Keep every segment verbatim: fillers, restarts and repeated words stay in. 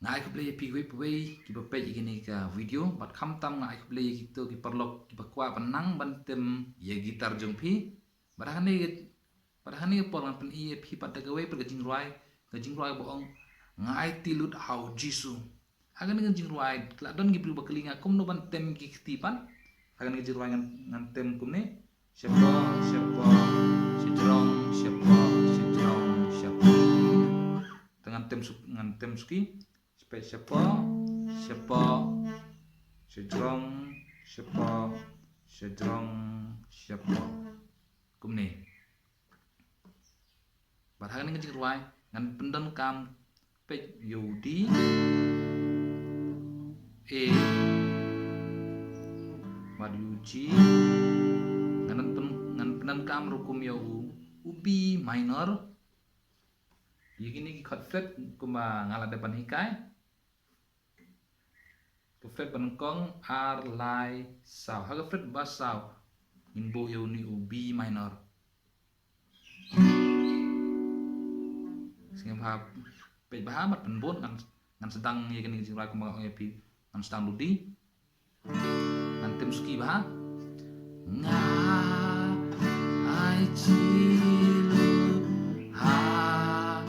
Nga ai khublei ïa phi kiwei kiwei kiba peit ïa kane ka video, bad khamtam nga ai khublei ïa kito ki paralok kiba kwah ban nang ban tem ïa guitar jong phi. Bad ha kane ka, bad ha kane ka por ngan pyni ïa phi pat da kawei pat ka jingrwai, ka jingrwai ba ong, Nga aiti lut ha u Jisu. Ha kane ka jingrwai, la don ki briew ba kylli nga kumno ban tem ki kti pat. Ha kane ka jingrwai ngan, ngan tem kumne. Shapoh, shapoh, shajrong, shapoh, shajrong, shapoh. Te ngan tem suk, ngan tem suki. Shapoh, shapoh, shajrong, shapoh, shajrong, shapoh. Kumne. Bad ha kane ka jingrwai ngan pyndonkam, peit, ïa u D, A, bad ïa u G. Ngan pyn, ngan pyndonkam ruh kum ïa u, u B minor. Ïa kine ki chord fret kumba nga la dep ban hikai. Ka fret ba nyngkong, ar, lai, saw. Ha ka fret ba saw ngin buh ïa une u B minor. Sngewbha peit bha bad pynbud, ngan, ngan sdang ïa kane ka jingrwai kumba nga ong ïa phi. Ngan sdang ludi. Ngan tem suki bha. Nga aiti lut ha u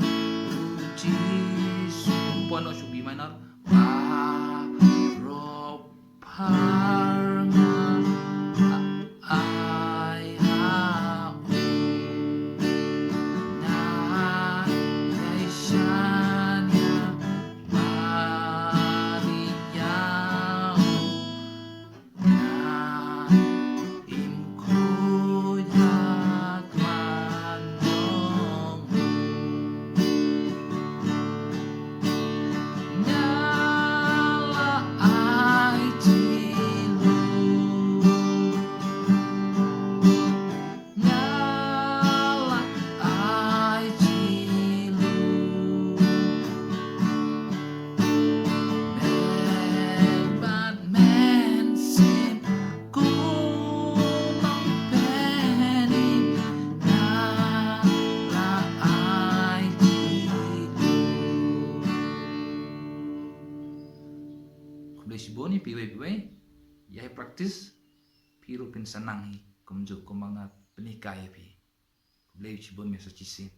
Jisu. Pynbud noh sha u B minor. Baroh pharnga ai ha u. Nga ïai shaniah bad ïa u. Nga im khuid ha khmat jong u. Nga la aiti lut. Nga la aiti lut. Men bad men sien, kum Nongpynim nga la aiti lut. Khublei shibun ïa phi kiwei kiwei. Ïa practice, phi ruh phin sa nang hi kumjuh kumba nga pynhikai ïa phi. Khublei shibun, ïa sa shisien.